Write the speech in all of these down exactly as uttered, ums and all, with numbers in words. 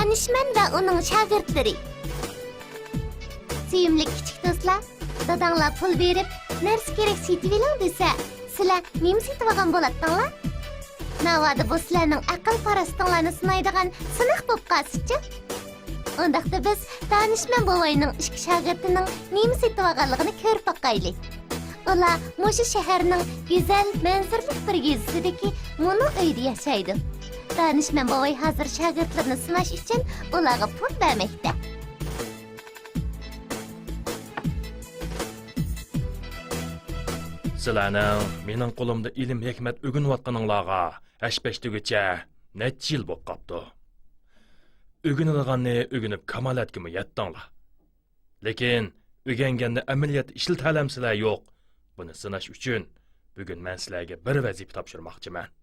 دانىشمەن ۋە ئۇنىڭ شاگىرتلىرى. سۆيۈملۈك كىچىك دوستلار، داداڭلار پۇل بېرىپ، نەرسە كېرەك سېتىۋېلىڭ دېسە، سىلەر نېمە سېتىۋالغان بولاتتىڭلار؟ ناۋادا بۇ سىلەرنىڭ ئەقىل-پاراسىتىڭلارنى سىنايدىغان سىناق بولۇپ قالسىچۇ؟ ئۇنداقتا بىز دانىشمەن بوۋاينىڭ ئىككى شاگىرتىنىڭ نېمە سېتىۋالغانلىقىنى كۆرۈپ باقايلى. ئۇلار مۇشۇ شەھەرنىڭ گۈزەل مەنزىرىلىك بىر يېزىسىدىكى مۇنۇ ئۆيدە ياشايدۇ. دانىشمەن بوۋاي ھازىر شاگىرتلىرىنى سىناش ئۈچۈن ئۇلارغا پۇل بەرمەكتە. سىلەرنىڭ مېنىڭ قولۇمدا ئىلىم-ھېكمەت ئۆگىنىۋاتقىنىڭلارغا ھەش-پەش دېگۈچە نەچچە يىل بولۇپ قاپتۇ. ئۆگىنىدىغاننى ئۆگىنىپ كامالەتكىمۇ يەتتىڭلار. لېكىن ئۆگەنگەننى ئەمەلىيەتتە ئىشلىتەلەمسىلەر يوق، بۇنى سىناش ئۈچۈن بۈگۈن مەن سىلەرگە بىر ۋەزىپە تاپشۇرماقچىمەن.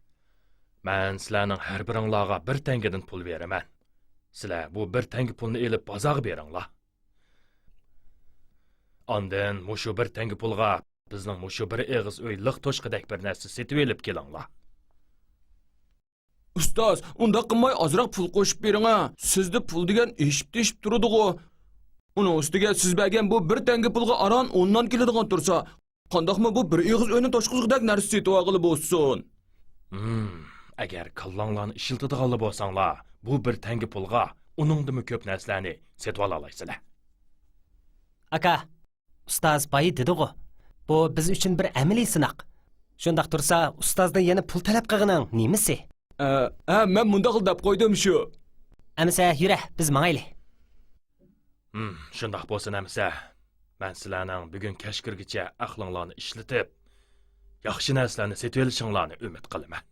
مەن سىلەرنىڭ ھەر بىرىڭلارغا بىر تەڭگىدىن پۇل بېرىمەن. سىلەر بۇ بىر تەڭگە پۇلنى ئېلىپ بازارغا بېرىڭلار. ئاندىن مۇشۇ بىر تەڭگە پۇلغا بىزنىڭ مۇشۇ بىر ئېغىز ئۆي لىق توشقۇدەك بىر نەرسە سېتىۋېلىپ كېلىڭلار. ئۇستاز، ئۇنداق قىلماي ئازراق پۇل قوشۇپ بېرىڭە. سىزدە پۇل دېگەن ئېشىپ-تېشىپ تۇرىدىغۇ. ئۇنىڭ ئۈستىگە سىز بەرگەن بۇ بىر تەڭگە پۇلغا ئاران ئون نان كېلىدىغان تۇرسا، قانداقمۇ بۇ بىر ئېغىز ئۆينى توشقۇزغۇدەك نەرسە سېتىۋالغىلى بولسۇن؟ ھىم، ئەگەر كاللاڭلارنى ئىشلىتىدىغانلا بولساڭلار، بۇ بىر تەڭگە پۇلغا ئۇنىڭدىنمۇ كۆپ نەرسىلەرنى سېتىۋالالايسىلەر. ئاكا، ئۇستاز بايا دېدىغۇ، بۇ بىز ئۈچۈن بىر ئەمەلىي سىناق. شۇنداق تۇرسا، ئۇستازدىن يەنە پۇل تەلەپ قىلغىنىڭ نېمىسى؟ ئە، ھە، مەن مۇنداقلا دەپ قويدۇم شۇ. ئەمىسە يۈرە، بىز ماڭايلى. ھىم، شۇنداق بولسۇن ئەمىسە. مەن سىلەرنىڭ بۈگۈن كەچ كىرگىچە ئەقلىڭلارنى ئىشلىتىپ، ياخشى نەرسىلەرنى سېتىۋېلىشىڭلارنى ئۈمىد قىلىمەن.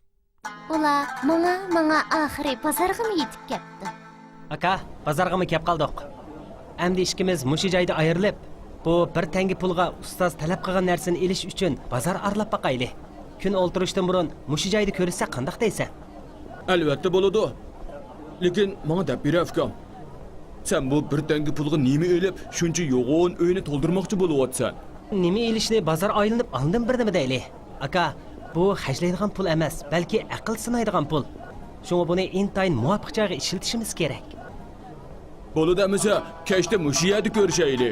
ئۇلار ماڭا-ماڭا ئاخىرى بازارغىمۇ يېتىپ كەپتۇ. ئاكا، بازارغىمۇ كەپ قالدۇق. ئەمدى ئىككىمىز مۇشۇ جايدا ئايرىلىپ، بۇ بىر تەڭگە پۇلغا ئۇستاز تەلەپ قىلغان نەرسىنى ئېلىش ئۈچۈن بازار ئارىلاپ باقايلى. كۈن ئولتۇرۇشتىن بۇرۇن مۇشۇ جايدا كۆرۈشسەك قانداق دەيسەن؟ ئەلۋەتتە بولىدۇ. لېكىن ماڭا دەپ بېرە، ئۇكام. سەن بۇ بىر تەڭگە پۇلغا نېمە ئېلىپ، شۇنچە يوغان ئۆينى تولدۇرماقچى بولۇۋاتىسەن؟ نېمە ئېلىشنى بازار ئايلىنىپ ئاندىن بىر نېمە دەيلى. ئاكا، بۇ خەجلەيدىغان پۇل ئەمەس، بەلكى ئەقىل سىنايدىغان پۇل. شۇڭا بۇنى ئىنتايىن مۇۋاپىق جايغا ئىشلىتىشىمىز كېرەك. بولىدۇ ئەمىسە، كەچتە مۇشۇ يەردە كۆرۈشەيلى.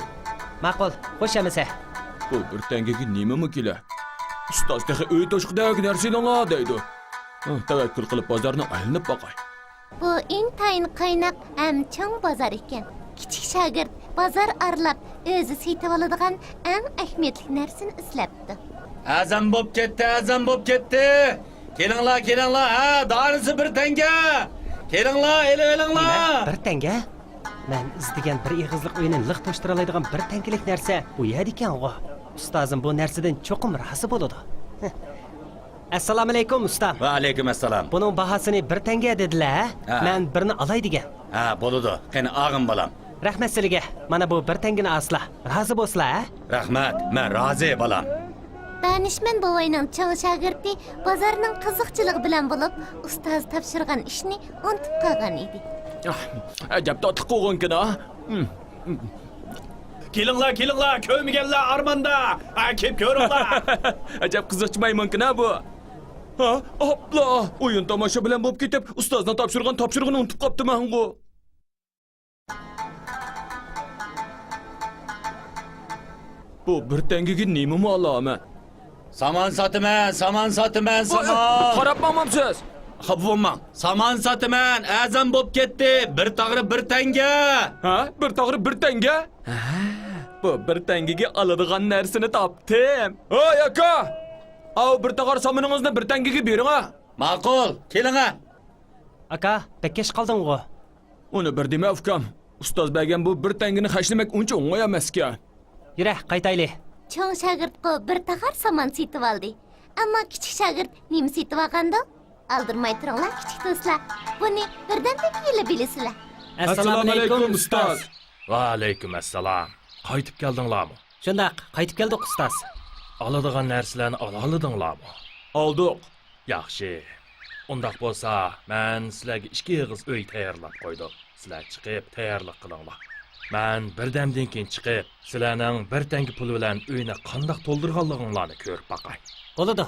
ماقۇل، خوش ئەمىسە. بۇ بىر تەڭگىگە نېمىمۇ كېلە؟ ئۇستاز تېخى ئۆي توشقۇدەك نەرسە ئېلىڭلار دەيدۇ. ھە، تەۋەككۈل قىلىپ بازارنى ئايلىنىپ باقاي. بۇ ئىنتايىن قايناق ھەم چوڭ بازار ئىكەن. كىچىك شاگىرت بازار ئارىلاپ ئۆزى سېتىۋالىدىغان ئەڭ ئەھمىيەتلىك نەرسىنى ئىزدەپتۇ. ئەزان بوپ كەتتى، ئەزان بوپ كەتتى. كېلىڭلار، كېلىڭلار، ھە، دانىسى بىر تەڭگە. كېلىڭلار، ئېلىۋېلىڭلار. نېمە؟ بىر تەڭگە؟ مەن ئىزدىگەن بىر ئېغىزلىق ئۆينى لىق توشتۇرالايدىغان بىر تەڭگىلىك نەرسە بۇ يەردىكەنغۇ. ئۇستازىم بۇ نەرسىدىن چوقۇم رازى بولىدۇ. ئەسسالامۇئەلەيكۇم، ئۇستام. ۋەئەلەيكۇم ئەسسالام. بۇنىڭ باھاسىنى بىر تەڭگە دېدىلە، ھە؟ ھە. مەن بىرنى ئالاي دېگەن. ھە، بولىدۇ. قېنى، ئاغىن بالام. رەھمەت سىلىگە. مانا بۇ بىر تەڭگىنى ئالسىلا. رازى بولسىلا، ھە؟ رەھمەت، مەن رازى، بالام. دانىشمەن بوۋاينىڭ چوڭ شاگىرتى بازارنىڭ قىزىقچىلىقى بىلەن بولۇپ، ئۇستاز تاپشۇرغان ئىشنى ئۇنتۇپ قالغان ئىدى. ئەجەب تاتلىق بولغانكىنا. كېلىڭلار، كېلىڭلار، كۆرمىگەنلەر ئارماندا. ھە، كېلىپ كۆرۈڭلار. ئەجەب قىزىقچى مايمۇنكىنا بۇ. ھا، ئاپلا! ئويۇن تاماشا بىلەن بولۇپ كېتىپ، ئۇستازنىڭ تاپشۇرغان تاپشۇرۇقىنى ئۇنتۇپ قاپتىمەنغۇ. بۇ بىر تەڭگىگە نېمىمۇ ئالامەن؟ سامان ساتىمەن، سامان ساتىمەن، سامان! قاراپ ماڭمامسىز؟ خاپا بولماڭ. سامان ساتىمەن، ئەزان بوپ كەتتى. بىر تاغرى بىر تەڭگە. ھە؟ بىر تاغرى بىر تەڭگە؟ ھە، بۇ بىر تەڭگىگە ئالىدىغان نەرسىنى تاپتىم. ھەي، ئاكا! ئاۋۇ بىر تاغار سامىنىڭىزنى بىر تەڭگىگە بېرىڭە. ماقۇل، كېلىڭە. ئاكا، بەك كەچ قالدىڭغۇ. ئۇنى بىر دېمە، ئۇكام. ئۇستاز بەرگەن بۇ بىر تەڭگىنى خەجلىمەك ئۇنچە ئوڭاي ئەمەسكەن. يۈرە، قايتايلى. چوڭ شاگىرتقۇ بىر تاغار سامان سېتىۋالدى. ئەمما كىچىك شاگىرت نېمە سېتىۋالغاندۇ؟ ئالدىرىماي تۇرۇڭلار، كىچىك دوستلار. بۇنى بىردەمدىن كېيىنلا بىلىسىلەر. ئەسسالامۇئەلەيكۇم، ئۇستاز. ۋەئەلەيكۇم ئەسسالام. قايتىپ كەلدىڭلارمۇ؟ شۇنداق، قايتىپ كەلدۇق، ئۇستاز. ئالىدىغان نەرسىلەرنى ئالالىدىڭلارمۇ؟ ئالدۇق. ياخشى. ئۇنداق بولسا، مەن سىلەرگە ئىككى ئېغىز ئۆي تەييارلاپ قويدۇم. سىلەر چىقىپ تەييارلىق قىلىڭلار. مەن بىردەمدىن كېيىن چىقىپ، سىلەرنىڭ بىر تەڭگە پۇل بىلەن ئۆينى قانداق تولدۇرغانلىقىڭلارنى كۆرۈپ باقاي. بولىدۇ.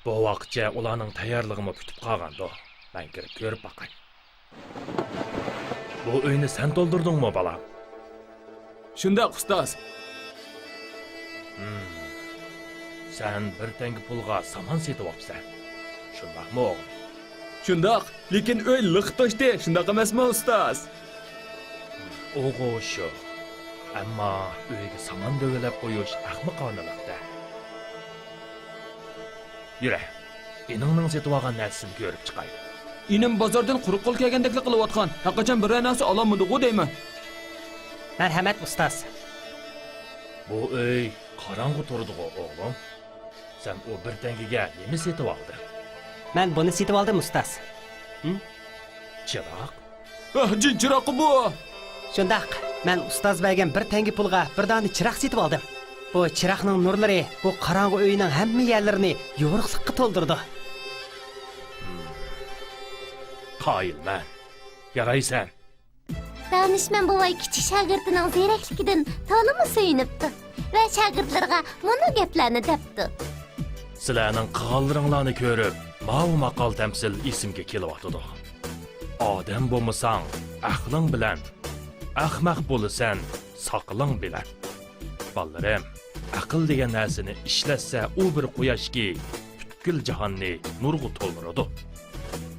بوۋاقچە ئۇلارنىڭ تەييارلىقىمۇ پۈتۈپ قالغاندۇ. مەن كىرىپ كۆرۈپ باقاي. بۇ ئۆينى سەن تولدۇردۇڭمۇ، بالام؟ شۇنداق، ئۇستاز. ھىم. سەن بىر تەڭگە پۇلغا سامان سېتىۋاپسەن. شۇنداقمۇ، ئوغلۇم؟ شۇنداق، لېكىن ئۆي لىق توشتى، شۇنداق ئەمەسمۇ، ئۇستاز؟ ئۇغۇ شۇ. ئەمما ئۆيگە سامان دۆۋىلەپ قويۇش ئەخمىقانىلىق-دە. يۈرە، ئىنىڭنىڭ سېتىۋالغان نەرسىسىنى كۆرۈپ چىقايلى. ئىنىم بازاردىن قۇرۇق قول كەلگەندەكلا قىلىۋاتقان، ھەرقاچان بىرەر نەرسە ئالالمىدىغۇ دەيمەن. مەرھەمەت، ئۇستاز. بۇ ئۆي قاراڭغۇ تۇرىدىغۇ، ئوغلۇم؟ سەن ئۇ بىر تەڭگىگە نېمە سېتىۋالدىڭ؟ مەن بۇنى سېتىۋالدىم، ئۇستاز. ھىم؟ چىراغ؟ ئاھ، جىن چىراغقۇ بۇ! شۇنداق، مەن ئۇستاز بەرگەن بىر تەڭگە پۇلغا بىر دانە چىراغ سېتىۋالدىم. بۇ چىراغنىڭ نۇرلىرى بۇ قاراڭغۇ ئۆينىڭ ھەممە يەرلىرىنى يورۇقلۇققا تولدۇرىدۇ. قايىلمەن. يارايسەن. دانىشمەن بوۋاي كىچىك شاگىرتىنىڭ زېرەكلىكىدىن تولىمۇ سۆيۈنۈپتۇ ۋە شاگىرتلىرىغا مۇنۇ گەپلەرنى دەپتۇ. سىلەرنىڭ قىلغانلىرىڭلارنى كۆرۈپ، ماۋۇ ماقال تەمسىل ئېسىمگە كېلىۋاتىدۇ. ئادەم بولمىساڭ، ئەقلىڭ بىلەن، ئەخمەق بولىسەن، ساقىلىڭ بىلەن. بالىلىرىم، ئەقىل دېگەن نەرسىنى ئىشلەتسە، ئۇ بىر قۇياشكى، پۈتكۈل جاھاننى نۇرغا تولدۇرىدۇ.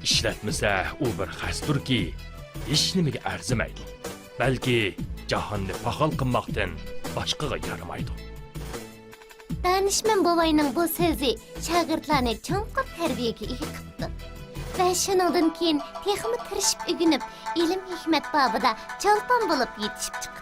ئىشلەتمىسە، ئۇ بىر خەستۇركى، ھېچنېمىگە ئەرزىمەيدۇ. بەلكى جاھاننى پاخال قىلماقتىن باشقىغا يارىمايدۇ. دانىشمەن بوۋاينىڭ بۇ سۆزى شاگىرتلارنى چوڭقۇر تەربىيەگە ئىگە قىپتۇ ۋە شۇنىڭدىن كېيىن تېخىمۇ تىرىشىپ ئۆگىنىپ، ئىلىم-ھېكمەت بابىدا چولپان بولۇپ يېتىشىپ چىقىپتۇ.